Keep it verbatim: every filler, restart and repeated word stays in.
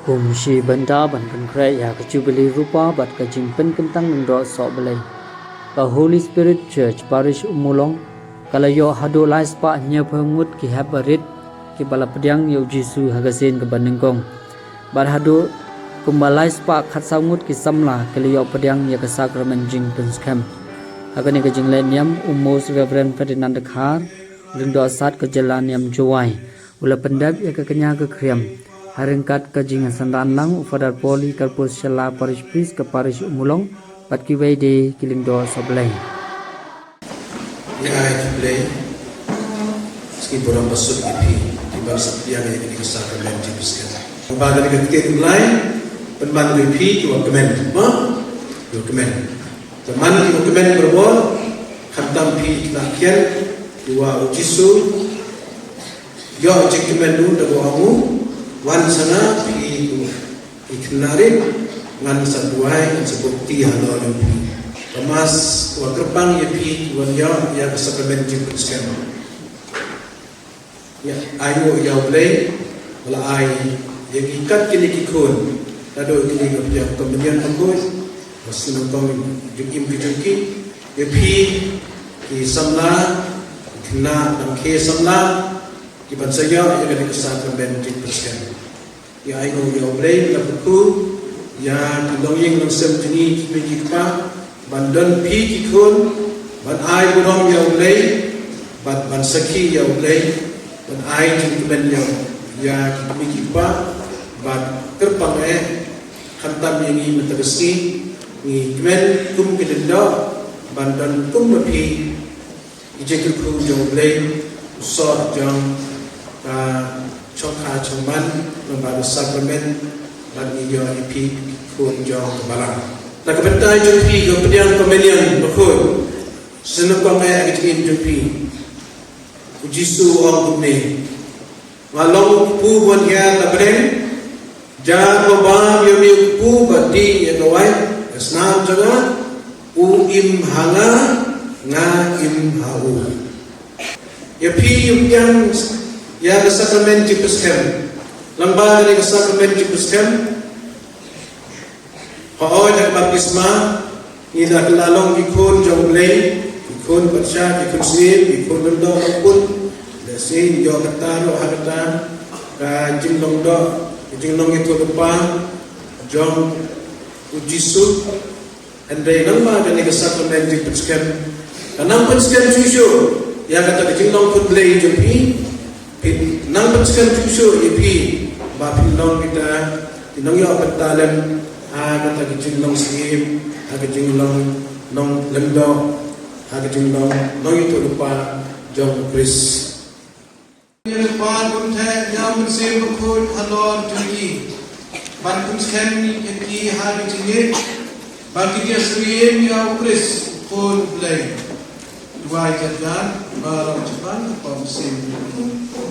Kum shi bynta ban pynkhreh ïa ka Jubili Rupa bad ka jingpynkyntang lyngdoh sohblei, ka Holy Spirit Church Parish Ummulong ka la ïoh haduh lai spah hynñiewphew ngut ki hep barit kiba la pdiang ïa u Jisu ha ka sien kaba nyngkong. Bad haduh kumba lai spah khatsaw ngut ki samla ki la ïoh pdiang ïa ka sakramen jingpynskhem. Ha kane ka jingleh niam, u Most Reverend Ferdinand Dkhar, u Lyngdoh Sad ka jylla niam Jowai, u la pyndep ïa ka kñia ka khriam ha ryngkat ka jingsynran lang u Father Paul Karpus Shylla, Parish Priest ka Parish Ummulong, bad kiwei de ki lyngdoh sohblei. Ïa ai khublei ski burom basuk ïa phi kiba sngewthuh ïa kane ka sakramen jingpynskhem. Ba kane ka ktien U Blei pynban ïa phi kiba kmen, ha? Kiba kmen. Te man kiba kmen barabor, khamtam phi ki la khian, ïa u Jisu, ïoh jingkmen u da ba ong u, wan sha nga phi ki khynnah rit, ngan sa duwai, ngan sa buh kti halor jong phi. Ka Mass ka kyrpang ïa phi kiba ïoh ïa ka sakramen jingpynskhem. Ïa, ai nguh ïa U Blei ba la ai ïa ngi kat kine ki khun, naduh kine ki pdiang Komunion bakhuid, ba sngewthuh jingim ki jong ki, ïa phi ki samla, ki khynnah dang khie samla, kiban sa ïoh ïa kane ka sakramen jingpynskhem. Ïa ai nguh ïa U Blei, la pyrkhu ïa ki longïing longsem jong ngi ki kmie ki kpa, ban don phi ki khun, ban ai burom ïa U Blei, bad ban sakhi ïa U Blei, ban ai jingkmen ïa, ïa ki kmie ki kpa, bad kyrpang eh, khamtam ïa ngi mynta ka sngi, ngi kmen kum ki lyngdoh, ban don kum ma phi, ki jingkyrkhu jong U Blei, u soh jong ka chongkha chongman, lyngba ka sakramen, bad ngi ïoh ïa phi khun jong ka balang. Na ka bynta jong phi kiba pdiang Komunion bakhuid, sa nyngkong eh ha ka jingim jong phi. U Jisu u ong kumne, nga long u kpu bun hiar na pdeng, jar ba bam ïa une u kpu bad dih ïa ka waiñ ka snam jong nga, u im ha nga, nga im ha u. Ïa phi kiba pdiang ïa ka sakramen jingpynskhem, lyngba kane ka sakramen jingpynskhem, hooid ha ka baptisma, ngi la kylla long ki khun jong U Blei, ki khun patsha, ki khun syiem, ki khun lyngdoh longkun. Lehse ngi ïoh kata ruh ha kata ka jinglong doh, ka jinglong ïathuhlypa jong u Jisu. Hynrei lyngba kane ka sakramen jingpynskhem, ka nang pynskhem shuh shuh ïa kata ka jinglong khun Blei jong phi. Phin nang pynskhem shuh shuh ïa phi ba phin long kita ki nongïoh bynta lem ha kata ka jinglong syiem, ha ka jinglong nonglyngdoh, ha ka jinglong nongïathuhlypa jong u Khrist. Ïa ka Kpa, kumta ïa u Mynsiem Bakhuid halor jong ki, ban pynskhem ïa ki ha ka jingngeit ba kin ïasyriem ïa u Khrist u Khun u Blei. Duwai jingkyrkhu, baroh jingkyrkhu, Kpa, Mynsiem Bakhuid.